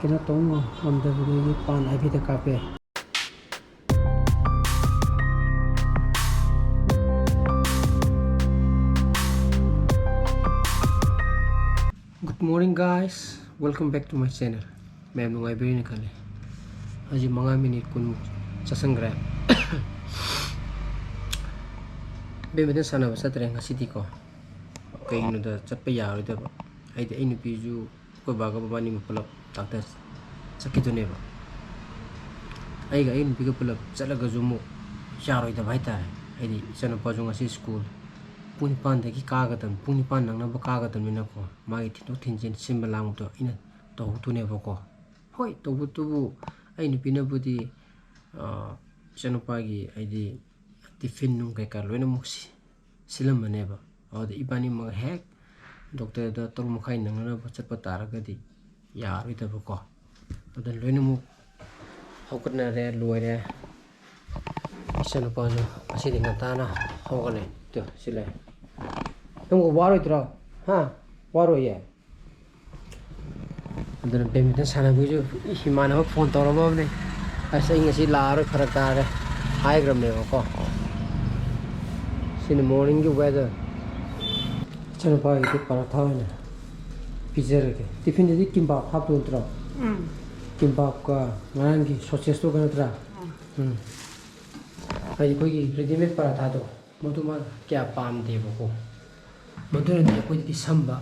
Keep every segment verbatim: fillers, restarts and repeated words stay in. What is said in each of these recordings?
ꯀꯩꯅꯣ ꯇꯧ ꯉꯝꯗꯕꯗꯒꯤ ꯄꯥꯟ ꯑꯥꯏ ꯚꯤꯗ ꯀꯥꯞꯄꯦ꯫ Good morning, guys. Welcome back to my channel. ꯃꯌꯥꯝ ꯅꯨꯡꯉꯥꯏꯕꯤꯔꯤꯅ ꯈꯜꯂꯤ꯫ ꯍꯧꯖꯤꯛ ꯃꯉꯥ ꯃꯤꯅꯤꯠ ꯀꯨꯟꯃꯨꯛ ꯆꯠꯁꯟꯈ꯭ꯔꯦ꯫ ꯕꯦꯠꯃꯤꯟꯇꯟ ꯁꯥꯟꯅꯕ ꯆꯠꯇ꯭ꯔꯦ ꯉꯁꯤꯗꯤꯀꯣ꯫ ꯀꯩꯒꯤꯅꯣꯗ ꯆꯠꯄ ꯌꯥꯔꯣꯏꯗꯕ꯫ ꯍꯥꯏꯗꯤ ꯑꯩ ꯅꯨꯄꯤꯁꯨ ꯑꯩꯈꯣꯏ ꯕꯥꯒ ꯃꯕꯥꯅꯤꯃꯛ ꯄꯨꯂꯞ ꯗꯥꯛꯇꯔ ꯆꯠꯈꯤꯗꯣꯏꯅꯦꯕ꯫ ꯑꯩꯒ ꯑꯩ ꯅꯨꯄꯤꯒ ꯄꯨꯂꯞ ꯆꯠꯂꯒꯁꯨ ꯑꯃꯨꯛ ꯌꯥꯔꯣꯏꯗꯕ ꯍꯥꯏꯇꯥꯔꯦ꯫ ꯍꯥꯏꯗꯤ ꯏꯆꯥꯅꯨꯄꯥꯁꯨ ꯉꯁꯤ ꯁ꯭ꯀꯨꯜ ꯄꯨꯡ ꯅꯤꯄꯥꯟꯗꯒꯤ ꯀꯥꯒꯗꯕ, ꯄꯨꯡ ꯅꯤꯄꯥꯟ ꯅꯪꯅꯕ ꯀꯥꯒꯗꯕꯅꯤꯅꯀꯣ, ꯃꯥꯒꯤ ꯊꯤꯟꯗꯣꯛ ꯊꯤꯟꯖꯤꯟ ꯁꯤꯟꯕ ꯂꯥꯡꯕꯗꯣ ꯑꯩꯅ ꯇꯧꯍꯧꯗꯣꯏꯅꯦꯕꯀꯣ꯫ ꯍꯣꯏ, ꯇꯧꯕꯇꯕꯨ ꯑꯩ ꯅꯨꯄꯤꯅꯕꯨꯗꯤ, ꯑ, ꯏꯆꯥꯅꯨꯄꯥꯒꯤ ꯍꯥꯏꯗꯤ ꯇꯤꯐꯤꯟ ꯅꯨꯡ ꯀꯩꯀꯥ ꯂꯣꯏꯅꯃꯛ ꯁꯤ-, ꯁꯤꯜꯂꯝꯃꯅꯦꯕ꯫ ꯑꯗꯨꯗ ꯏꯕꯥꯅꯤꯃꯛ ꯍꯦꯛ ꯗꯣꯛꯇꯔꯗ ꯇꯔꯨꯛ ꯃꯈꯥꯏ ꯅꯪꯅꯅꯕ ꯆꯠꯄ ꯇꯥꯔꯒꯗꯤ ꯌꯥꯔꯣꯏꯗꯕꯀꯣ꯫ ꯑꯗꯨ ꯂꯣꯏꯅꯃꯛ ꯍꯧꯒꯠꯅꯔꯦ, ꯂꯣꯏꯔꯦ꯫ ꯏꯆꯥꯅꯨꯄꯥꯁꯨ ꯉꯁꯤꯗꯤ ꯉꯟꯇꯥꯅ ꯍꯧꯒꯠꯂꯦ꯫ ꯇꯨ, ꯁꯤ ꯂꯩ꯫ ꯅꯪꯕꯨ ꯋꯥꯔꯣꯏꯗ꯭ꯔꯣ? ꯍꯥ? ꯋꯥꯔꯣꯏꯌꯦ? ꯑꯗꯨꯅ ꯕꯦꯠꯃꯤꯟꯇꯟ ꯁꯥꯟꯅꯕꯒꯤꯁꯨ ꯏꯃꯥꯟꯅꯕ ꯐꯣꯟ ꯇꯧꯔꯝꯃꯕꯅꯦ꯫ "ꯑꯁ, ꯑꯩ ꯉꯁꯤ ꯂꯥꯛꯑꯔꯣꯏ, ꯐꯔꯛ ꯇꯥꯔꯦ" ꯍꯥꯏꯈ꯭ꯔꯕꯅꯦꯕꯀꯣ꯫ ꯁꯤꯅ ꯃꯣꯔꯅꯤꯡꯒꯤ ꯋꯦꯗꯔ꯫ ꯏꯆꯥꯅꯨꯄꯥꯒꯤꯗꯤ ꯄꯔꯥꯊꯥ ꯑꯣꯏꯅ ꯄꯤꯖꯔꯒꯦ꯫ ꯇꯤꯐꯤꯟꯗꯗꯤ ꯀꯤꯝꯕꯥꯞ ꯍꯥꯞꯇꯣꯏ ꯅꯠꯇ꯭ꯔꯣ? ꯎꯝ꯫ ꯀꯤꯝꯕꯥꯞꯀ ꯉꯔꯥꯡꯒꯤ ꯁꯣꯁꯦꯁꯇꯨꯒ ꯅꯠꯇ꯭ꯔꯥ? ꯎꯝ꯫ ꯎꯝ꯫ ꯍꯥꯏꯗꯤ ꯑꯩꯈꯣꯏꯒꯤ ꯔꯦꯗꯤꯃꯦꯗ ꯄꯔꯥꯊꯥꯗꯣ, ꯃꯗꯨ ꯃꯥ ꯀꯌꯥ ꯄꯥꯝꯗꯦꯕꯀꯣ꯫ ꯃꯗꯨꯅꯗꯤ ꯑꯩꯈꯣꯏꯗꯗꯤ ꯁꯝꯕ꯫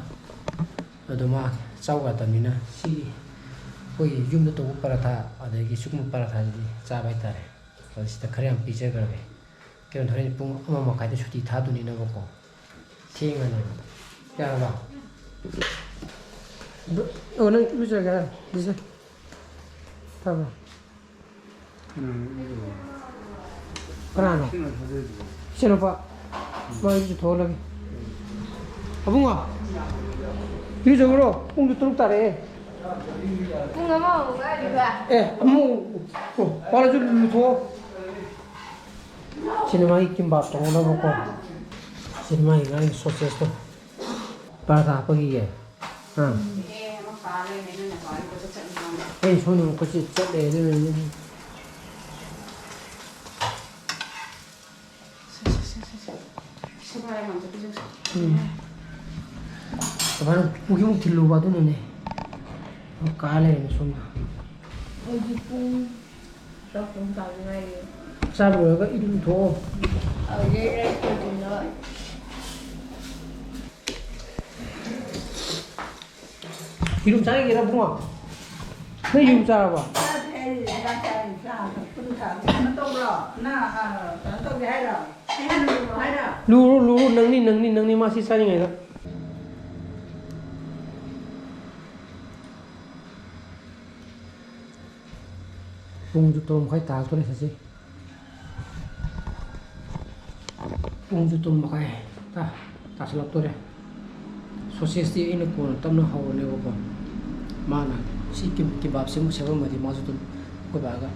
ꯑꯗꯣ ꯃꯥ ꯆꯥꯎ ꯌꯥꯗꯕꯅꯤꯅ ꯁꯤꯒꯤ ꯑꯩꯈꯣꯏꯒꯤ ꯌꯨꯝꯗ ꯇꯧꯕ ꯄꯔꯥꯊꯥ, ꯑꯗꯒꯤ ꯁꯤꯒꯨꯝꯕ ꯄꯔꯥꯊꯥꯁꯤꯗꯤ ꯆꯥꯕ ꯍꯥꯏꯇꯥꯔꯦ꯫ ꯑꯗꯣ ꯁꯤꯗ ꯈꯔ ꯌꯥꯝ ꯄꯤꯖꯈ꯭ꯔꯒꯦ꯫ ꯀꯩꯅꯣ, ꯍꯣꯔꯦꯟ ꯄꯨꯡ ꯑꯃ ꯃꯈꯥꯏꯗ ꯁꯨꯇꯤ ꯊꯥꯗꯣꯏꯅꯤꯅꯀꯣ꯫ ꯊꯦꯡꯉꯅꯦꯕ꯫ ꯌꯥꯔꯕ? ꯑꯣ, ꯅꯪ ꯏꯔꯨꯖꯔꯒꯦ ꯍꯥꯏꯔꯣ? ꯂꯨꯖ-, ꯇꯥꯕ꯭ꯔꯣ? ꯀꯅꯥꯅꯣ? ꯏꯆꯥꯅꯨꯄꯥ꯫ ꯃꯥ ꯏꯔꯨꯖꯊꯣꯛꯍꯜꯂꯒꯦ꯫ ꯑꯕꯨꯡꯉꯣ, ꯏꯔꯨꯖꯧꯔꯣ? ꯄꯨꯡꯗꯨ ꯇꯔꯨꯛ ꯇꯥꯔꯛꯑꯦ꯫ ꯄꯨꯡ ꯑꯃꯃꯨꯛ ꯋꯥꯠꯂꯤꯕ? ꯑꯦ, ꯑꯃꯨꯛ, ꯑꯣ, ꯋꯥꯠꯂꯁꯨ ꯂꯨꯊꯣꯛꯑꯣ꯫ ꯁꯤꯅ ꯃꯥꯒꯤ ꯀꯤꯝꯕꯥꯞ ꯇꯧꯅꯕꯀꯣ꯫ ꯁꯤꯅ ꯃꯥꯒꯤ ꯉꯔꯥꯡꯒꯤ ꯁꯣꯁꯦꯁꯇꯣ꯫ ꯄꯔꯥꯊꯥ ꯍꯥꯞꯄꯒꯤꯌꯦ꯫ ꯑꯥ꯫ ꯑꯩ ꯁꯣꯝꯗ ꯑꯃꯨꯛ ꯀꯣꯏꯆꯠ ꯆꯠꯂꯦ ꯑꯗꯨꯅꯅꯦ꯫ ꯁꯦ, ꯁꯦ, ꯁꯦ, ꯁꯦ, ꯁꯦ꯫ ꯁꯦ, ꯚꯥꯏ, ꯑꯃ ꯑꯝꯇ ꯄꯤꯖꯧꯁꯦ꯫ ꯎꯝ꯫ ꯀꯃꯥꯏꯅ ꯄꯨꯈꯤꯃꯨꯛ ꯊꯤꯜꯂꯨꯕ ꯑꯗꯨꯅꯅꯦ꯫ ꯑꯃꯨꯛ ꯀꯥ ꯂꯩꯔꯦꯅꯦ ꯁꯣꯝꯗ꯫ ꯍꯧꯖꯤꯛ ꯄꯨꯡ ꯆꯥꯛ ꯊꯣꯡ ꯇꯥꯕ ꯉꯥꯏꯔꯤ꯫ ꯆꯥ ꯂꯣꯏꯔꯒ ꯏꯔꯨ ꯊꯣꯛꯑꯣ꯫ ꯍꯧꯖꯤꯛ ꯔꯦꯁ ꯇꯧꯗꯣꯏꯅꯣ? ꯌꯦꯔꯨꯝ ꯆꯥꯈꯤꯒꯦꯔꯥ ꯏꯕꯨꯡꯉꯣ? ꯅꯪ ꯌꯦꯔꯨꯝ ꯆꯥꯔꯕ? ꯆꯥꯗ꯭ꯔꯤ, ꯑꯩ ꯍꯤꯗꯥꯛ ꯆꯥꯔꯤ, ꯆꯥ ꯊꯛꯄꯗꯨ ꯊꯛꯑꯒ ꯀꯩꯅꯣ ꯇꯧꯕ꯭ꯔꯣ? ꯅꯪ, ꯑ, ꯀꯩꯅꯣ ꯇꯧꯒꯦ ꯍꯥꯏꯔꯣ? ꯑꯩ ꯍꯥꯟꯅ ꯂꯨꯔꯣ ꯍꯥꯏꯔꯣ? ꯂꯨꯔꯣ, ꯂꯨꯔꯣ, ꯅꯪꯅꯤ, ꯅꯪꯅꯤ, ꯅꯪꯅꯤ, ꯃꯥ ꯁꯤ ꯆꯥꯔꯤꯉꯩꯗ꯫ ꯄꯨꯡꯁꯨ ꯇꯔꯨꯛ ꯃꯈꯥꯏ ꯇꯥꯔꯛꯇꯣꯔꯦ ꯁꯤꯁꯦ꯫ ꯄꯨꯡꯁꯨ ꯇꯔꯨꯛ ꯃꯈꯥꯏ ꯇꯥ-, ꯇꯥꯁꯤꯜꯂꯛꯇꯣꯔꯦ꯫ ꯁꯣꯁꯦꯁꯇꯤ ꯑꯩꯅ ꯀꯣꯟꯅ ꯇꯞꯅ ꯍꯧꯔꯅꯦꯕꯀꯣ꯫ ꯃꯥꯅ ꯁꯤ ꯀꯤꯝ-, ꯀꯤꯝꯕꯥꯞꯁꯦ ꯑꯃꯨꯛ ꯁꯦꯝꯃꯝꯃꯗꯤ ꯃꯥꯁꯨ ꯑꯗꯨꯝ ꯑꯩꯈꯣꯏ ꯕꯥꯒ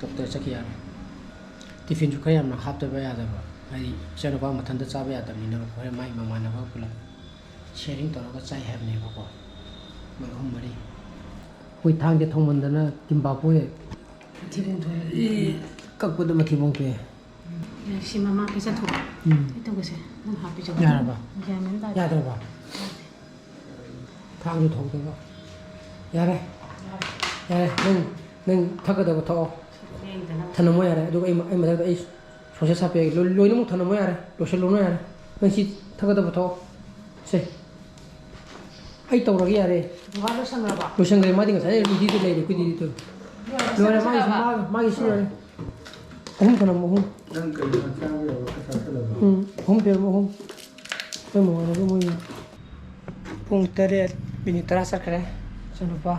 ꯗꯣꯛꯇꯔ ꯆꯠꯈꯤ ꯌꯥꯔꯦ꯫ ꯇꯤꯐꯤꯟꯁꯨ ꯈꯔ ꯌꯥꯝꯅ ꯍꯥꯞꯇꯕ ꯌꯥꯗꯕ, ꯍꯥꯏꯗꯤ ꯏꯆꯥꯅꯨꯄꯥ ꯃꯊꯟꯇ ꯆꯥꯕ ꯌꯥꯗꯕꯅꯤꯅ ꯍꯣꯔꯦꯟ ꯃꯥꯏ ꯃꯃꯥꯟꯅꯕ ꯄꯨꯂꯞ ꯁꯦꯔꯤꯡ ꯇꯧꯔꯒ ꯆꯥꯏ ꯍꯥꯏꯕꯅꯦꯕꯀꯣ꯫ ꯃꯣꯏ ꯑꯍꯨꯝ ꯃꯔꯤ꯫ ꯑꯩꯈꯣꯏ ꯊꯥꯡꯁꯦ ꯊꯣꯡꯃꯟꯗꯅ ꯀꯤꯝꯕꯥꯞ ꯄꯣꯛꯑꯦ꯫ ꯃꯊꯤꯕꯣꯡ ꯊꯣꯛꯑꯦ꯫ ꯑꯦ, ꯀꯛꯄꯗ ꯃꯊꯤꯕꯣꯡ ꯊꯣꯛꯑꯦ꯫ ꯁꯤ ꯃꯃꯥ ꯄꯤꯖꯊꯣꯛꯑꯣ꯫ ꯎꯝ꯫ ꯀꯩ ꯇꯧꯒꯦꯁꯦ? ꯅꯪ ꯍꯥꯞꯄꯤꯖꯧ꯫ ꯌꯥꯔꯕ? ꯒ꯭ꯌꯥꯟ ꯃꯦꯟ ꯇꯥꯗꯦ꯫ ꯌꯥꯗ꯭ꯔꯕ? ꯊꯥꯡꯁꯨ ꯊꯣꯛꯇꯕ꯫ ꯌꯥꯔꯦ꯫ ꯌꯥꯔꯦ꯫ ꯅꯪ, ꯅꯪ ꯊꯛꯀꯗꯕ ꯊꯛꯑꯣ꯫ ꯂꯦꯡꯗꯅꯕ꯫ ꯊꯅꯝꯃꯣ ꯌꯥꯔꯦ꯫ ꯑꯗꯨꯒ ꯑꯩ, ꯑꯩ ꯃꯊꯛꯇ ꯑꯩ ꯁꯣꯁꯦꯁ ꯍꯥꯞꯄꯦ꯫ ꯂꯣꯏ-, ꯂꯣꯏꯅꯃꯛ ꯊꯅꯝꯃꯣ ꯌꯥꯔꯦ꯫ ꯂꯣꯏꯁꯤꯜꯂꯨꯅꯨ ꯌꯥꯔꯦ꯫ ꯅꯪ ꯁꯤ ꯊꯛꯀꯗꯕ ꯊꯛꯑꯣ꯫ ꯁꯦ꯫ ꯑꯩ ꯇꯧꯔꯒꯦ ꯌꯥꯔꯦ꯫ ꯕꯕꯥ ꯂꯣꯏꯁꯟꯈ꯭ꯔꯕꯣ? ꯂꯣꯏꯁꯟꯈ꯭ꯔꯦ꯫ ꯃꯥꯗꯤ ꯉꯁꯥꯏ ꯔꯦꯗꯤꯗ ꯂꯩꯔꯦ꯫ ꯑꯩꯈꯣꯏꯗꯤ ꯇꯧ-, ꯂꯣꯏꯔꯦ꯫ ꯂꯣꯏꯔꯦ꯫ ꯃꯥꯒꯤꯁꯨ, ꯂꯣꯏꯁꯟꯈ꯭ꯔꯕ? ꯃꯥ-, ꯃꯥꯒꯤꯁꯨ ꯂꯣꯏꯔꯦ꯫ ꯑꯍꯨꯝ ꯊꯅꯝꯃꯣ, ꯑꯍꯨꯝ꯫ ꯅꯪ ꯀꯩꯅꯣ ꯆꯥꯕ ꯌꯥꯕ ꯈꯔ ꯆꯥꯁꯜꯂꯕ? ꯎꯝ, ꯑꯍꯨꯝ ꯄꯤꯔꯝꯃꯣ, ꯑꯍꯨꯝ꯫ ꯑꯩꯈꯣꯏ ꯃꯃꯥꯟꯅꯕ ꯃꯣꯏꯒꯤ꯫ ꯄꯨꯡ ꯇꯔꯦꯠ ꯃꯤꯅꯤꯠ ꯇꯔꯥ ꯆꯠꯈ꯭ꯔꯦ꯫ ꯏꯆꯥꯅꯨꯄꯥ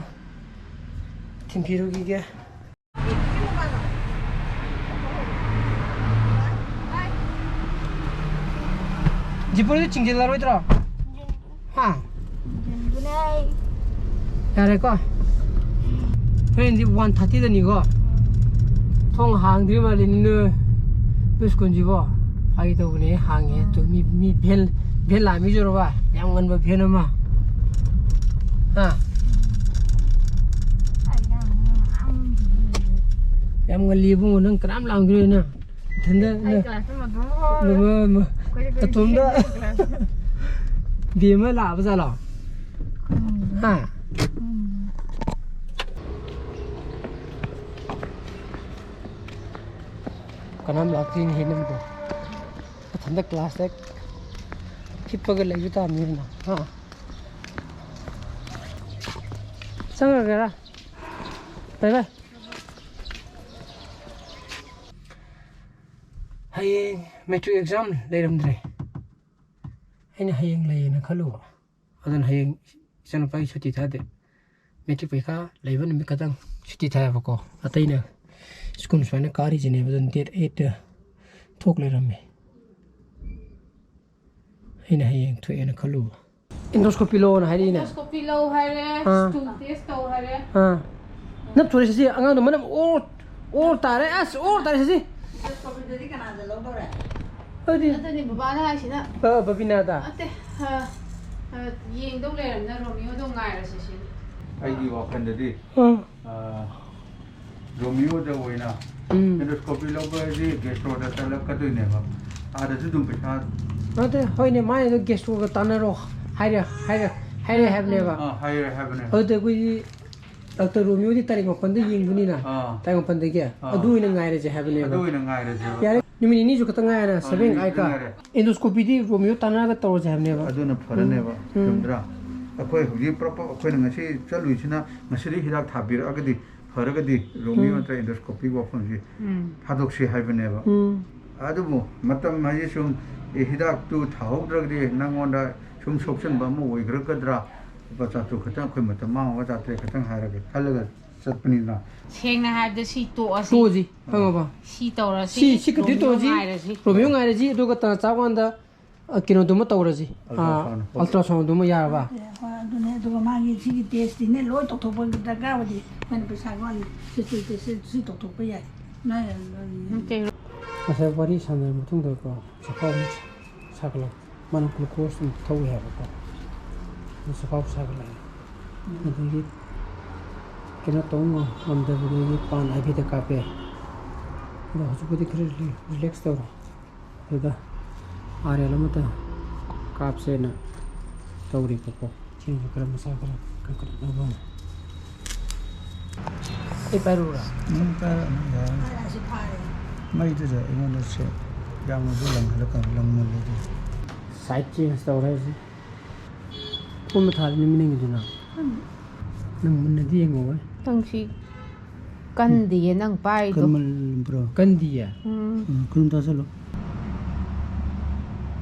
ꯊꯤꯟꯕꯤꯔꯨꯈꯤꯒꯦ꯫ ꯖꯤꯄꯨꯔꯗꯤ ꯆꯤꯡꯁꯤꯜꯂꯔꯣꯏꯗ꯭ꯔꯣ? ꯍꯥ? ꯌꯦꯡꯗꯨꯅꯦ ꯑꯩ꯫ ꯌꯥꯔꯦꯀꯣ? ꯍꯣꯔꯦꯟꯗꯤ ꯋꯥꯟ ꯊꯥꯔꯇꯤꯗꯅꯤꯀꯣ? ꯊꯣꯡ ꯍꯥꯡꯗ꯭ꯔꯤ ꯃꯥꯜꯂꯦ ꯅꯣꯏ, ꯅꯣꯏ ꯁ꯭ꯀꯨꯜꯁꯤꯕꯣ? ꯐꯥꯒꯤ ꯇꯧꯕꯅꯦ, ꯍꯥꯡꯉꯦ꯫ ꯑꯗꯨ ꯃꯤ, ꯃꯤ ꯚꯦꯟ, ꯚꯦꯟ ꯂꯥꯛꯑꯝꯃꯤꯁꯨ ꯎꯔꯕ? ꯌꯥꯝ ꯉꯟꯕ ꯚꯦꯟ ꯑꯃ꯫ ꯍꯥ? ꯌꯥꯝ ꯉꯜꯂꯤ ꯏꯕꯨꯡꯉꯣ, ꯅꯪ ꯀꯅꯥꯝ ꯂꯥꯛꯑꯝꯈꯤꯔꯣꯏ ꯅꯪ꯫ ꯏꯊꯟꯗ ꯑꯩ ꯅꯪ class ꯑꯃ ꯑꯗꯨꯝ ꯍꯧꯔꯦ꯫ ꯑꯗꯨꯝ ꯑꯃ ꯑꯩꯈꯣꯏꯗꯤ ꯑꯇꯣꯝꯗ ꯀꯩꯁꯨ class ꯕꯦꯝꯃ ꯂꯥꯛꯑꯕ ꯖꯥꯠꯂꯣ? ꯎꯝ꯫ ꯍꯥ? ꯎꯝ꯫ ꯀꯅꯥꯝ ꯂꯥꯛꯇ꯭ꯔꯤꯅꯦꯍꯦ ꯅꯪꯕꯣ꯫ ꯃꯊꯟꯇ class ꯇ ꯍꯤꯞꯄꯒ ꯂꯩꯕ ꯇꯥꯕꯅꯤꯅ, ꯍꯥ? ꯆꯪꯉꯒꯦꯔꯥ? ꯕꯥꯏ ꯕꯥꯏ꯫ ꯍꯌꯦꯡ matric exam ꯂꯩꯔꯝꯗ꯭ꯔꯦ꯫ ꯑꯩꯅ ꯍꯌꯦꯡ ꯂꯩꯌꯦꯅ ꯈꯜꯂꯨꯕ꯫ ꯑꯗꯨꯅ ꯍꯌꯦꯡ ꯏꯆꯥꯅꯨꯄꯥꯒꯤ ꯁꯨꯇꯤ ꯊꯥꯗꯦ꯫ Matric ꯄꯔꯤꯈꯥ ꯂꯩꯕ ꯅꯨꯃꯤꯠ ꯈꯛꯇꯪ ꯁꯨꯇꯤ ꯊꯥꯏꯌꯦꯕꯀꯣ꯫ ꯑꯇꯩꯅ school ꯁꯨꯃꯥꯏꯅ ꯀꯥꯔꯤꯁꯤꯅꯦꯕ, ꯑꯗꯨꯅ date eight ꯇ ꯊꯣꯛ ꯂꯩꯔꯝꯃꯦ꯫ ꯑꯩꯅ ꯍꯌꯦꯡ ꯊꯣꯛꯑꯦꯅ ꯈꯜꯂꯨꯕ꯫ Endoscopy ꯂꯧꯑꯣꯅ ꯍꯥꯏꯔꯛꯏꯅꯦ꯫ Endoscopy ꯂꯧ ꯍꯥꯏꯔꯦ, ꯑꯥ꯫ Stool test ꯇꯧ ꯍꯥꯏꯔꯦ꯫ ꯑꯥ꯫ ꯅꯞ ꯊꯣꯔꯦ ꯁꯤꯁꯦ, ꯑꯉꯥꯡꯗꯣ ꯃꯅꯝ ꯑꯣꯔ, ꯑꯣꯔ ꯇꯥꯔꯦ, ꯑꯁ, ꯑꯣꯔ ꯇꯥꯔꯦ ꯁꯤꯁꯦ꯫ Endoscopy ꯗꯨꯗꯤ ꯀꯅꯥꯗ ꯂꯧꯗꯧꯔꯦ? ꯑꯗꯨꯗꯤ ꯑꯗꯨꯅꯤ ꯕꯕꯥꯅ ꯍꯥꯏꯁꯤꯅ꯫ ꯑ, ꯕꯕꯤꯅꯥꯗ꯫ ꯅꯠꯇꯦ, ꯑ, ꯑ, ꯌꯦꯡꯗꯧ ꯂꯩꯔꯝꯅ ꯔꯣꯃꯤꯌꯣꯗꯣ ꯉꯥꯏꯔꯁꯦ ꯁꯤꯅꯤ꯫ ꯑꯩꯒꯤ ꯋꯥꯈꯜꯗꯗꯤ, ꯑꯥ꯫ ꯑ, ꯔꯣꯃꯤꯌꯣꯗ ꯑꯣꯏꯅ ꯎꯝ꯫ Endoscopy ꯂꯧꯕ ꯍꯥꯏꯗꯤ gastro ꯗ ꯆꯠꯂꯛꯀꯗꯣꯏꯅꯦꯕ꯫ ꯑꯥꯗꯁꯨ ꯑꯗꯨꯝ ꯄꯩꯁꯥ ꯅꯠꯇꯦ, ꯍꯣꯏꯅꯦ, ꯃꯥꯏꯗꯣ gastro ꯒ ꯇꯥꯟꯅꯔꯣ ꯍꯥꯏꯔꯦ, ꯍꯥꯏꯔꯦ, ꯍꯥꯏꯔꯦ ꯍꯥꯏꯕꯅꯦꯕ꯫ ꯑꯥ, ꯍꯥꯏꯔꯦ ꯍꯥꯏꯕꯅꯦ꯫ ꯑꯗꯨꯗ ꯑꯩꯈꯣꯏꯒꯤ Doctor ꯔꯣꯃꯤꯌꯣꯗꯤ ꯇꯥꯔꯤꯛ ꯃꯥꯄꯟꯗ ꯌꯦꯡꯗꯣꯏꯅꯤꯅ, ꯑꯥ꯫ ꯇꯥꯔꯤꯛ ꯃꯥꯄꯟꯗꯒꯤ꯫ ꯑꯥ꯫ ꯑꯗꯨ ꯑꯣꯏꯅ ꯉꯥꯏꯔꯁꯦ ꯍꯥꯏꯕꯅꯦꯕ꯫ ꯑꯗꯨ ꯑꯣꯏꯅ ꯉꯥꯏꯔꯁꯦꯕ꯫ ꯌꯥꯔꯦ, ꯅꯨꯃꯤꯠ ꯅꯤꯅꯤꯁꯨ ꯈꯛꯇ ꯉꯥꯏꯔꯦ, ꯑꯥ, seven ꯅꯨꯃꯤꯠ ꯈꯛꯇ ꯉꯥꯏꯔꯦ꯫ Endoscopy ꯗꯤ ꯔꯣꯃꯤꯌꯣ ꯇꯥꯟꯅꯔꯒ ꯇꯧꯔꯁꯦ ꯍꯥꯏꯕꯅꯦꯕ꯫ ꯑꯗꯨꯅ ꯐꯔꯅꯦꯕ, ꯎꯝ꯫ ꯆꯨꯝꯗ꯭ꯔꯥ? ꯑꯩꯈꯣꯏ ꯍꯧꯖꯤꯛ ꯄꯨꯂꯞ ꯑꯩꯈꯣꯏꯅ ꯉꯁꯤ ꯆꯠꯂꯨꯏꯁꯤꯅ ꯉꯁꯤꯗꯒꯤ ꯍꯤꯗꯥꯛ ꯊꯥꯕꯤꯔꯛꯑꯒꯗꯤ, ꯐꯔꯒꯗꯤ ꯔꯣꯃꯤꯌꯣ ꯎꯝ꯫ ꯅꯠꯇ꯭ꯔꯒ endoscopy ꯒꯤ ꯋꯥꯐꯝꯁꯤ ꯎꯝ꯫ ꯊꯥꯗꯣꯛꯁꯤ ꯍꯥꯏꯕꯅꯦꯕ꯫ ꯎꯝ꯫ ꯑꯗꯨꯕꯨ ꯃꯇꯝ ꯍꯥꯏꯁꯦ ꯁꯨꯝ, ꯑꯦ, ꯍꯤꯗꯥꯛꯇꯨ ꯊꯥꯍꯧꯗ꯭ꯔꯒꯗꯤ ꯅꯪꯉꯣꯟꯗ ꯁꯨꯝ ꯁꯣꯛꯆꯟꯕ ꯑꯃ ꯑꯣꯏꯈ꯭ꯔꯒꯗ꯭ꯔꯥ? ꯂꯨꯄꯥ ꯆꯥꯇ꯭ꯔꯨꯛ ꯈꯛꯇꯪ, ꯑꯩꯈꯣꯏ ꯃꯇꯝ ꯃꯥꯡꯉꯒ ꯆꯥꯇ꯭ꯔꯦꯠ ꯈꯛꯇꯪ ꯍꯥꯏꯔꯒ ꯈꯜꯂꯒ ꯆꯠꯄꯅꯤꯅ꯫ ꯁꯦꯡꯅ ꯍꯥꯏꯔꯕꯗ ꯁꯤ ꯇꯣꯛꯑꯁꯤ꯫ ꯇꯣꯛꯑꯁꯤ, ꯈꯪꯉꯕ? ꯁꯤ ꯇꯧꯔꯁꯤ, ꯁꯤ, ꯁꯤ continue ꯔꯣꯃꯤꯌꯣ ꯇꯧꯔꯁꯤ꯫ ꯉꯥꯏꯔꯁꯤ꯫ ꯔꯣꯃꯤꯌꯣ ꯉꯥꯏꯔꯁꯤ, ꯑꯗꯨꯒ ꯇꯥꯟ ꯆꯥꯕ ꯀꯥꯟꯗ, ꯑ, ꯀꯩꯅꯣꯗꯨꯃ ꯇꯧꯔꯁꯤ꯫ ꯑ, ultrasound ꯍꯣꯏ꯫ Ultrasound ꯗꯨꯃ ꯌꯥꯔꯕ? ꯍꯣꯏ, ꯑꯗꯨꯅꯦ꯫ ꯑꯗꯨꯒ ꯃꯥꯒꯤ ꯁꯤꯒꯤ test ꯁꯤꯅꯦ ꯂꯣꯏ ꯇꯧꯊꯣꯛꯄꯒꯤ ꯗꯔꯀꯥꯔ ꯑꯣꯏꯗꯤ ꯑꯩꯈꯣꯏꯅ ꯄꯩꯁꯥꯒꯤ ꯋꯥꯅꯤ꯫ ꯁꯤ, ꯁꯤ, ꯁꯤ, ꯁꯤ ꯇꯧꯊꯣꯛꯄ ꯌꯥꯏ꯫ ꯅꯣꯏ, ꯎꯝ, ꯀꯩ-, ꯉꯁꯥꯏ ꯋꯥꯔꯤ ꯁꯥꯟꯅꯔ ꯃꯇꯨꯡꯗꯀꯣ, ꯆꯈꯥꯎ ꯑꯃꯨꯛ ꯁꯥꯒꯠꯂꯛꯄ꯫ ꯃꯥꯅ glucose ꯑꯃꯨꯛ ꯊꯧꯏ ꯍꯥꯏꯕꯀꯣ꯫ ꯑꯗꯨ ꯆꯈꯥꯎ ꯁꯥꯒꯠꯂꯛꯑꯦ꯫ ꯎꯝ꯫ ꯑꯗꯒꯤ ꯀꯩꯅꯣ ꯇꯧ ꯉꯝꯗꯕꯗꯒꯤ pan I V ꯗ ꯀꯥꯞꯄꯦ꯫ ꯑꯗꯣ ꯍꯧꯖꯤꯛꯄꯨꯗꯤ ꯈꯔ ꯔꯤ-, ꯔꯤꯂꯦꯛꯁ ꯇꯧꯔꯦ꯫ ꯑꯗꯨꯗ ꯑꯥꯔ ꯑꯦꯜ ꯑꯃꯇ ꯀꯥꯞꯁꯦꯅ ꯇꯧꯔꯤꯕꯀꯣ꯫ ꯆꯦꯡꯁꯦ ꯈꯔ ꯃꯁꯥ ꯈꯔ ꯀꯟꯈꯠꯅꯕ꯫ ꯑꯩ ꯄꯥꯏꯔꯨꯔꯥ? ꯎꯝ, ꯄꯥꯏꯔꯛꯑꯅꯨ, ꯌꯥꯔꯅꯤ꯫ ꯃꯩꯗꯨꯗ ꯑꯩꯉꯣꯟꯗ ꯁꯦ ꯌꯥꯝꯅꯁꯨ ꯂꯪꯍꯜꯂꯛꯀꯅꯨ, ꯂꯪꯃꯜꯂꯗꯤ꯫ ꯁꯥꯏꯠ ꯆꯦꯟꯖ ꯇꯧꯔꯦ ꯍꯧꯖꯤꯛ꯫ ꯀꯨꯝꯅ ꯊꯥꯜꯂꯤ ꯅꯨꯃꯤꯠ ꯅꯪꯒꯤꯗꯨꯅ꯫ ꯅꯪ ꯃꯨꯟꯅꯗꯤ ꯌꯦꯡꯉꯣ꯫ ꯅꯪ ꯁꯤ ꯀꯟꯗꯤꯌꯦ ꯅꯪ ꯄꯥꯏꯗꯣ꯫ ꯀꯟꯃꯟꯕ꯭ꯔꯣ? ꯀꯟꯗꯤꯌꯦ꯫ ꯎꯝ꯫ ꯎꯝ, ꯀꯨꯟ ꯇꯥꯁꯜꯂꯣ꯫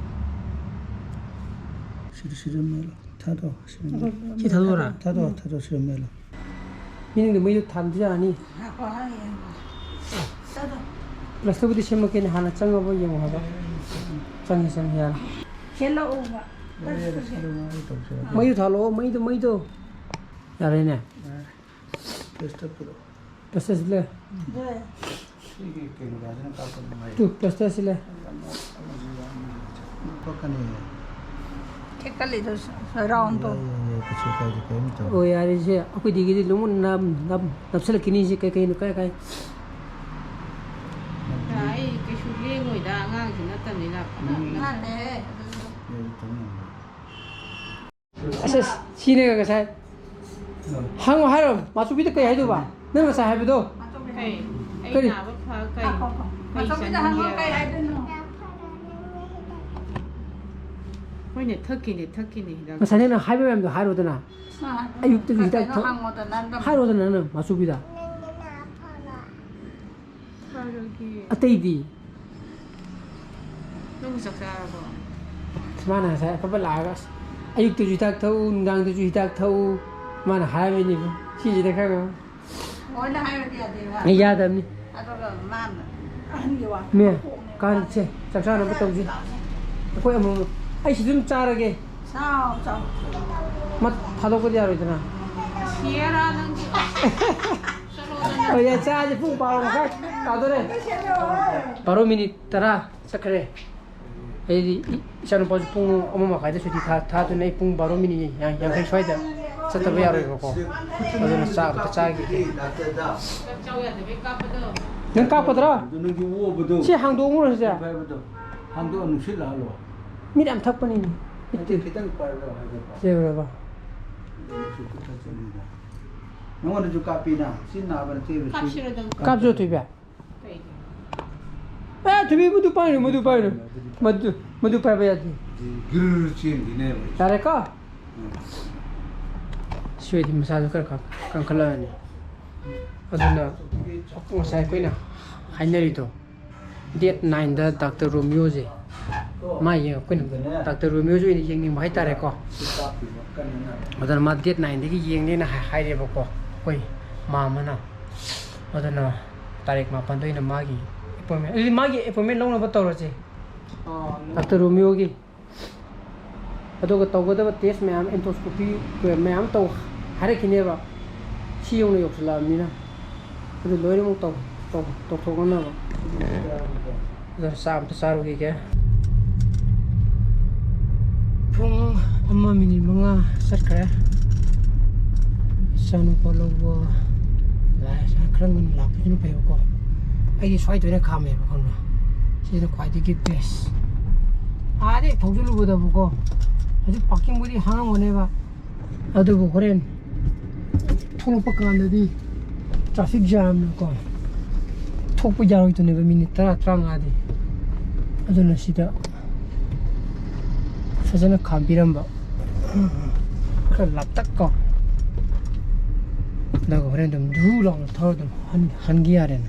ꯁꯤꯗ, ꯁꯤꯗ ꯃꯦꯜꯂꯣ꯫ ꯊꯥꯗꯣꯛꯑꯣ, ꯁꯤꯗ ꯃꯦꯜꯂꯣ꯫ ꯁꯤ ꯊꯥꯗꯣꯛꯑꯣꯔꯥ? ꯊꯥꯗꯣꯛꯑꯣ, ꯊꯥꯗꯣꯛꯑꯣ, ꯁꯤꯗ ꯃꯦꯜꯂꯣ꯫ ꯃꯤꯅꯤꯡꯗ ꯃꯩꯗꯣ ꯊꯥꯟꯕ ꯌꯥꯔꯅꯤ꯫ ꯉꯥꯏꯈꯣ, ꯍꯥꯏ ꯌꯦꯡꯉꯣ꯫ ꯆꯠꯂꯣ꯫ ꯄ꯭ꯂꯁꯇꯕꯨꯗꯤ ꯁꯦꯝꯃꯛꯀꯦꯅꯦ, ꯍꯥꯟꯅ ꯆꯪꯉꯕ ꯌꯦꯡꯉꯣ ꯍꯥꯏꯕ꯫ ꯆꯪꯉꯦ, ꯆꯪꯉꯦ, ꯌꯥꯔꯦ꯫ ꯁꯦꯝꯂꯛꯑꯣꯕ꯫ ꯌꯥꯔꯦ, ꯌꯥꯔꯦ, ꯁꯤꯗ ꯃꯥꯏ ꯇꯧꯁꯦ꯫ ꯃꯩꯗꯣ ꯊꯥꯜꯂꯛꯑꯣ, ꯃꯩꯗꯣ, ꯃꯩꯗꯣ꯫ ꯌꯥꯔꯦꯅꯦ꯫ ꯌꯥꯔꯦ꯫ ꯄ꯭ꯂꯁꯇ ꯄꯨꯔꯛꯑꯣ꯫ ꯄ꯭ꯂꯁꯇ ꯁꯤꯜꯂꯦ꯫ ꯂꯣꯏꯔꯦ꯫ ꯁꯤꯒꯤ ꯀꯩꯅꯣꯗꯨꯅ ꯀꯥꯞꯄ ꯅꯨꯡꯉꯥꯏ꯫ ꯇꯨ, ꯄ꯭ꯂꯁꯇ ꯁꯤꯜꯂꯦ꯫ ꯑꯃꯁꯨ ꯌꯥꯎꯔꯝꯃꯦ꯫ ꯄꯛꯀꯅꯤ꯫ ꯊꯦꯛꯀꯠꯂꯤꯗꯣ ꯔꯥꯎꯟꯗꯣ꯫ ꯌꯥꯏ, ꯌꯥꯏ, ꯌꯥꯏ, ꯀꯩꯁꯨ ꯀꯥꯏꯗꯦ, ꯀꯔꯤꯝ ꯇꯧꯔꯣꯏ꯫ ꯑꯣ, ꯌꯥꯔꯦ, ꯁꯦ ꯑꯩꯈꯣꯏꯗꯒꯤꯗꯤ ꯑꯗꯨꯝ ꯅꯝ-, ꯅꯝ-, ꯅꯞꯁꯤꯜꯂꯛꯈꯤꯅꯤ, ꯁꯤ ꯀꯩ ꯀꯩꯅꯣ, ꯀꯥꯏ ꯀꯥꯏ꯫ ꯑꯩ ꯀꯩꯁꯨ ꯂꯦꯡꯉꯣꯏꯗ, ꯑꯉꯥꯡꯁꯨ ꯅꯠꯇꯕꯅꯤꯅ꯫ ꯎꯝ꯫ ꯃꯥꯅꯦ꯫ ꯌꯥꯏ, ꯇꯧ ꯉꯝꯃꯣꯏ꯫ ꯑꯁ, ꯑꯁ, ꯁꯤꯅꯦ ꯉꯁꯥꯏ꯫ ꯍꯪꯉꯣ ꯍꯥꯏꯔꯣ, ꯃꯥꯆꯨꯕꯤꯗ ꯀꯩ ꯍꯥꯏꯗꯣꯏꯕ? ꯅꯪ ꯉꯁꯥꯏ ꯍꯥꯏꯕꯗꯣ? ꯀꯩ? ꯑꯩ ꯀꯔꯤ? ꯅꯥꯕ ꯐ-, ꯀꯩ? ꯉꯥꯏꯈꯣ, ꯉꯥꯏꯈꯣ꯫ ꯀꯩ ꯃꯥꯆꯧꯕꯤꯗ ꯍꯪꯉꯣ, ꯆꯥꯅꯤꯡꯒꯦ? ꯀꯩ ꯍꯥꯏꯗꯣꯏꯅꯣ? ꯍꯣꯏꯅꯦ, ꯊꯛꯈꯤꯅꯦ, ꯊꯛꯈꯤꯅꯦ ꯍꯤꯗꯥꯛ꯫ ꯉꯁꯥꯏ ꯅꯪꯅ ꯍꯥꯏꯕ ꯃꯌꯥꯝꯗꯣ ꯍꯥꯏꯔꯣꯗꯅ꯫ ꯑꯥ, ꯑꯌꯨꯛꯇꯁꯨ ꯍꯤꯗꯥꯛ ꯀꯩꯅꯣ ꯊꯛ-, ꯍꯪꯉꯣꯗꯅ, ꯅꯪ ꯍꯥꯏꯔꯣꯗꯅ ꯅꯪꯅ ꯃꯥꯆꯨꯕꯤꯗ꯫ ꯐꯔꯒꯦ꯫ ꯑꯇꯩꯗꯤ? ꯅꯪꯕꯨ ꯆꯥꯛ ꯆꯥꯔꯕꯣ? ꯑꯁ, ꯃꯥꯅ ꯉꯁꯥꯏ ꯑꯐꯕ ꯂꯥꯛꯑꯒ, ꯑꯁ, ꯑꯌꯨꯛꯇꯁꯨ ꯍꯤꯗꯥꯛ ꯊꯛꯎ, ꯅꯨꯡꯗꯥꯡꯗꯁꯨ ꯍꯤꯗꯥꯛ ꯊꯛꯎ, ꯃꯥꯅ ꯍꯥꯏꯔꯝꯃꯤꯅꯦꯕ꯫ ꯁꯤꯁꯤꯗ ꯈꯔ ꯈꯔ ꯂꯣꯏꯅ ꯍꯥꯏꯕꯗꯤ ꯌꯥꯗꯦꯕ꯫ ꯑꯩ ꯌꯥꯗꯕꯅꯤ꯫ ꯑꯗꯨꯒ ꯃꯥꯅ ꯑꯍꯟꯒꯤ ꯋꯥ ꯃꯦ, ꯀꯥꯟꯁꯦ ꯆꯥꯛ ꯆꯥꯅꯕ ꯇꯧꯁꯤ꯫ ꯑꯩꯈꯣꯏ ꯑꯃꯨꯛ, ꯑꯩ ꯁꯤꯗ ꯑꯗꯨꯝ ꯆꯥꯔꯒꯦ꯫ ꯆꯥꯎ, ꯆꯥꯎ꯫ ꯃ-, ꯊꯥꯗꯣꯛꯄꯗꯤ ꯌꯥꯔꯣꯏꯗꯅ꯫ ꯁꯤꯌꯥꯔꯥ ꯅꯪꯁꯨ꯫ ꯆꯠꯂꯣꯗꯅ꯫ ꯍꯣꯏ, ꯌꯥꯏ, ꯆꯥꯁꯦ, ꯄꯨꯡ ꯕꯥꯔꯣ ꯃꯈꯥꯏ ꯇꯥꯗꯣꯔꯦ꯫ ꯕꯥꯔꯣ ꯃꯤꯅꯤꯠ ꯇꯔꯥ ꯆꯠꯈ꯭ꯔꯦ꯫ ꯑꯩꯗꯤ ꯏ-, ꯏꯆꯥꯅꯨꯄꯥꯁꯨ ꯄꯨꯡ ꯑꯃ ꯃꯈꯥꯏꯗ ꯁꯨꯇꯤ ꯊꯥ-, ꯊꯥꯗꯨꯅ ꯑꯩ ꯄꯨꯡ ꯕꯥꯔꯣ ꯃꯤꯅꯤꯠ ꯌꯥꯡ-, ꯌꯥꯡꯈꯩ ꯁ꯭ꯋꯥꯏꯗ ꯆꯠꯇꯕ ꯌꯥꯔꯣꯏꯕꯀꯣ꯫ ꯑꯗꯨꯅ ꯆꯥꯛ ꯑꯝꯇ ꯆꯥꯈꯤꯒꯦ꯫ ꯆꯥꯛ ꯆꯥꯎ ꯌꯥꯗꯕꯩ ꯀꯥꯞꯄꯗꯣ꯫ ꯅꯪ ꯀꯥꯞꯀꯗ꯭ꯔꯥ? ꯑꯗꯨ ꯅꯪꯒꯤ ꯑꯣꯕꯗꯣ꯫ ꯁꯤ ꯍꯥꯡꯗꯣꯛꯎꯔꯁꯦ꯫ ꯍꯥꯏꯕꯗꯣ꯫ ꯍꯥꯡꯗꯣꯛꯑ ꯅꯨꯡꯁꯤꯠ ꯂꯥꯛꯍꯜꯂꯣ꯫ ꯃꯤꯠ ꯌꯥꯝ ꯊꯛꯄꯅꯤꯅꯦ꯫ ꯃꯤꯠꯇꯤ꯫ ꯈꯤꯇꯪ ꯄꯥꯏꯔꯒ ꯍꯥꯏꯒꯠꯄ꯫ ꯁꯦ ꯎꯔꯕ? ꯅꯪꯁꯨ ꯈꯨꯠ ꯊꯛꯆꯅꯤꯗ꯫ ꯅꯉꯣꯟꯗꯁꯨ ꯀꯥꯞꯄꯤꯅ꯫ ꯁꯤ ꯅꯥꯕ ꯅꯠꯇꯦ꯫ ꯀꯥꯞꯁꯤꯔꯣ ꯅꯪ? ꯀꯥꯞꯁꯨ ꯊꯣꯏꯕꯤ꯫ ꯀꯩꯒꯤ? ꯑꯦ, ꯊꯣꯏꯕꯤ, ꯃꯗꯨ ꯄꯥꯏꯔꯨ, ꯃꯗꯨ ꯄꯥꯏꯔꯨ꯫ ꯃꯗꯨ, ꯃꯗꯨ ꯄꯥꯏꯕ ꯌꯥꯗꯦ꯫ ꯒꯤꯔ ꯆꯦꯟꯈꯤꯅꯦꯕ꯫ ꯌꯥꯔꯦꯀꯣ? ꯎꯝ꯫ ꯁꯤ ꯑꯣꯏꯗꯤ ꯃꯁꯥꯁꯨ ꯈꯔ ꯀꯟ-, ꯀꯟꯈꯠꯂꯛꯑꯅꯤ꯫ ꯑꯗꯨꯅ ꯉꯁꯥꯏ ꯑꯩꯈꯣꯏꯅ ꯍꯥꯏꯅꯔꯤꯗꯣ, date nineꯗ Doctor Romeoꯁꯦ ꯃꯥ ꯌꯦꯡꯉꯛꯄꯅꯤ꯫ Doctor Romeoꯁꯦ ꯑꯣꯏꯅ ꯌꯦꯡꯅꯤꯡꯕ ꯍꯥꯏꯇꯥꯔꯦꯀꯣ꯫ ꯑꯗꯨꯅ ꯃꯥ date nineꯗꯒꯤ ꯌꯦꯡꯅꯦꯅ ꯍꯥꯏ-, ꯍꯥꯏꯔꯦꯕꯀꯣ ꯑꯩꯈꯣꯏ ꯃꯥꯝꯃꯅ꯫ ꯑꯗꯨꯅ ꯇꯥꯔꯤꯛ ꯃꯥꯄꯟꯗ ꯑꯣꯏꯅ ꯃꯥꯒꯤ appointment, ꯑꯗꯨꯗꯤ ꯃꯥꯒꯤ appointment ꯂꯧꯅꯕ ꯇꯧꯔꯁꯦ꯫ ꯑꯥ, Doctor Romeoꯒꯤ꯫ ꯑꯗꯨꯒ ꯇꯧꯒꯗꯕ test ꯃꯌꯥꯝ, endoscopy ꯃꯌꯥꯝ ꯇꯧ ꯍꯥꯏꯔꯛꯈꯤꯅꯦꯕ꯫ ꯁꯤ ꯌꯧꯅ ꯌꯧꯁꯤꯜꯂꯛꯑꯕꯅꯤꯅ꯫ ꯑꯗꯨ ꯂꯣꯏꯅꯃꯛ ꯇꯧ-, ꯇꯧ-, ꯇꯧꯊꯣꯛꯅꯅꯕ꯫ ꯑꯗꯨꯅ ꯆꯥꯛ ꯑꯝꯇ ꯆꯥꯔꯨꯈꯤꯒꯦ꯫ ꯄꯨꯡ ꯑꯃ ꯃꯤꯅꯤꯠ ꯃꯉꯥ ꯆꯠꯈ꯭ꯔꯦ꯫ ꯏꯆꯥꯅꯨꯄꯥ ꯂꯧꯕ ꯂꯥꯛꯑꯦ꯫ ꯈꯔ ꯉꯟꯅ ꯂꯥꯛꯄꯁꯤꯅ ꯐꯩꯕꯀꯣ꯫ ꯑꯩꯗꯤ ꯁ꯭ꯋꯥꯏꯗ ꯑꯣꯏꯅ ꯈꯥꯝꯃꯦꯕ, ꯈꯪꯕ꯭ꯔꯥ? ꯁꯤꯅ ꯈ꯭ꯋꯥꯏꯗꯒꯤ best꯫ ꯑꯥꯗꯩ ꯊꯧꯖꯤꯜꯂꯨꯕꯗꯕꯨꯀꯣ, ꯍꯧꯖꯤꯛ parkingꯕꯨꯗꯤ ꯍꯥꯡꯉꯝꯒꯅꯦꯕ, ꯑꯗꯨꯕꯨ ꯍꯣꯔꯦꯟ ꯊꯣꯛꯂꯛꯄ ꯀꯥꯟꯗꯗꯤ traffic jamꯅꯀꯣ, ꯊꯣꯛꯄ ꯌꯥꯔꯣꯏꯗꯣꯏꯅꯦꯕ minute ꯇꯔꯥ, ꯇꯔꯥꯃꯉꯥꯗꯤ꯫ ꯑꯗꯨꯅ ꯁꯤꯗ ꯐꯖꯅ ꯈꯥꯝꯕꯤꯔꯝꯕ, ꯈꯔ ꯂꯥꯞꯇꯛ ꯀꯣ, ꯑꯗꯨꯒ ꯍꯣꯔꯦꯟ ꯑꯗꯨꯝ ꯙꯨ ꯂꯥꯎꯅ ꯊꯧꯔ ꯑꯗꯨꯝ ꯍꯟ-, ꯍꯟꯈꯤ ꯌꯥꯔꯦꯅ꯫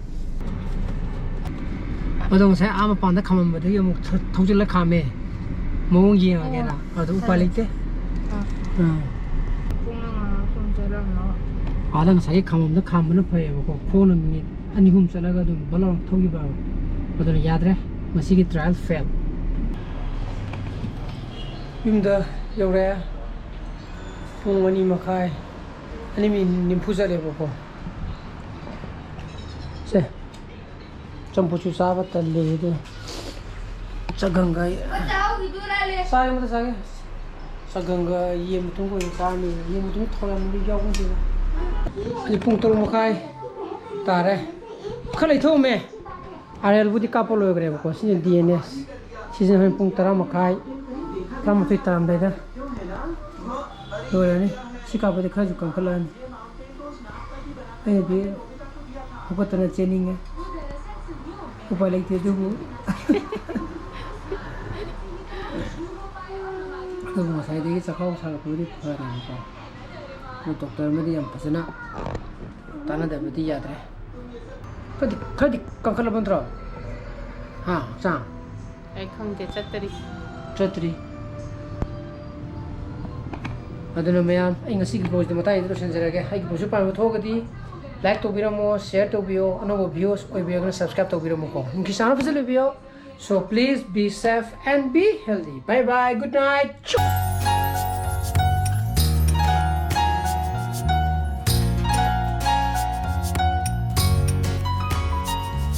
ꯑꯗꯣ ꯉꯁꯥꯏ ꯑꯥ ꯃꯄꯥꯟꯗ ꯈꯥꯝꯃꯝꯕꯗꯒꯤ ꯑꯃꯨꯛ ꯊ-, ꯊꯧꯖꯤꯜꯂ ꯈꯥꯝꯃꯦ꯫ ꯃꯑꯣꯡ ꯌꯦꯡꯉꯒꯦꯅ꯫ ꯑꯣ꯫ ꯑꯗꯨ ꯎꯄꯥꯏ ꯂꯩꯇꯦ꯫ ꯑꯥ꯫ ꯑꯥ꯫ ꯄꯨꯡ ꯑꯃ ꯁꯨꯝ ꯆꯠꯂꯝꯃꯒ꯫ ꯑꯥꯗ ꯉꯁꯥꯏꯒꯤ ꯈꯥꯝꯕꯝꯗ ꯈꯥꯝꯕꯅ ꯐꯩꯌꯦꯕꯀꯣ꯫ ꯈꯣꯡꯅ minute ꯑꯅꯤ ꯑꯍꯨꯝ ꯆꯠꯂꯒ ꯑꯗꯨꯝ ꯕꯠ ꯂꯥꯎꯅ ꯊꯧꯈꯤꯕ꯫ ꯑꯗꯨꯅ ꯌꯥꯗ꯭ꯔꯦ꯫ ꯉꯁꯤꯒꯤ trial fail꯫ ꯌꯨꯝꯗ ꯌꯧꯔꯛꯑꯦ꯫ ꯄꯨꯡ ꯑꯅꯤ ꯃꯈꯥꯏ, ꯑꯅꯤ ꯃꯤꯅꯤꯠ ꯅꯤꯐꯨ ꯆꯠꯂꯦꯕꯀꯣ꯫ ꯁꯦ꯫ ꯆꯝꯐꯨꯠꯁꯨ ꯆꯥꯕ ꯇꯜꯂꯦ ꯑꯗꯨ꯫ ꯆꯒꯪꯒ ꯆꯥꯒꯦ, ꯑꯃꯇ ꯆꯥꯒꯦ꯫ ꯆꯒꯪꯒ ꯌꯦꯟ ꯃꯇꯨꯝꯒ ꯑꯣꯏꯅ ꯆꯥꯔꯅꯤ꯫ ꯌꯦꯟ ꯃꯇꯨꯝ ꯊꯥꯎ ꯌꯥꯝꯅ ꯌꯥꯎꯕ ꯅꯠꯇꯦꯗ꯫ ꯍꯧꯖꯤꯛ ꯄꯨꯡ ꯇꯔꯨꯛ ꯃꯈꯥꯏ ꯇꯥꯔꯦ꯫ ꯈꯔ ꯂꯩꯊꯣꯛꯑꯝꯃꯦ꯫ ꯑꯥꯔ ꯑꯦꯜꯕꯨꯗꯤ ꯀꯥꯞꯄ ꯂꯣꯏꯈ꯭ꯔꯦꯕꯀꯣ꯫ ꯁꯤꯅ ꯗꯤ ꯑꯦꯟ ꯑꯦꯁ꯫ ꯁꯤꯁꯤꯅ ꯍꯣꯔꯦꯟ ꯄꯨꯡ ꯇꯔꯥ ꯃꯈꯥꯏ, ꯇꯔꯥꯃꯥꯊꯣꯏ ꯇꯥꯔꯝꯗꯥꯏꯗ ꯂꯣꯏꯔꯅꯤ꯫ ꯁꯤ ꯀꯥꯞꯄꯗꯤ ꯈꯔꯁꯨ ꯀꯟꯈꯠꯂꯛꯑꯅꯤ꯫ ꯑꯩꯅꯗꯤ ꯍꯧꯒꯠꯇꯅ ꯆꯦꯟꯅꯤꯡꯉꯦ꯫ ꯎꯄꯥꯏ ꯂꯩꯇꯦ ꯑꯗꯨꯕꯨ꯫ ꯑꯗꯨꯕꯨ ꯉꯁꯥꯏꯗꯒꯤ ꯆꯥꯛꯈꯥꯎ ꯁꯥꯒꯠꯄꯕꯨꯗꯤ ꯐꯔꯦꯕꯀꯣ꯫ ꯑꯗꯨ ꯗꯣꯛꯇꯔ ꯑꯃꯗꯤ ꯌꯥꯝ ꯐꯖꯅ ꯇꯥꯟꯅꯗꯕꯗꯤ ꯌꯥꯗ꯭ꯔꯦ꯫ ꯈꯔꯗꯤ, ꯈꯔꯗꯤ ꯀꯟꯈꯠꯂꯕ ꯅꯠꯇ꯭ꯔꯣ? ꯍꯥ, ꯍꯛꯆꯥꯡ? ꯑꯩ ꯈꯪꯗꯦ, ꯆꯠꯇꯔꯤ꯫ ꯆꯠꯇ꯭ꯔꯤ꯫ ꯑꯗꯨꯅ ꯃꯌꯥꯝ, ꯑꯩ ꯉꯁꯤꯒꯤ vlogꯁꯤꯗꯤ ꯃꯇꯥꯡꯁꯤꯗ ꯂꯣꯏꯁꯤꯟꯖꯔꯒꯦ꯫ ꯑꯩꯒꯤ vlogꯁꯤ ꯄꯥꯝꯕ ꯊꯣꯛꯑꯒꯗꯤ like ꯇꯧꯕꯤꯔꯝꯃꯣ, share ꯇꯧꯕꯤꯌꯣ, ꯑꯅꯧꯕ views ꯑꯣꯏꯕꯤꯔꯒꯅ subscribe ꯇꯧꯕꯤꯔꯝꯃꯣꯀꯣ꯫ ꯅꯨꯡꯁꯤ ꯆꯥꯟꯅ ꯐꯖꯅ ꯂꯩꯕꯤꯌꯣ꯫ So please be safe and be healthy. Bye bye, good night.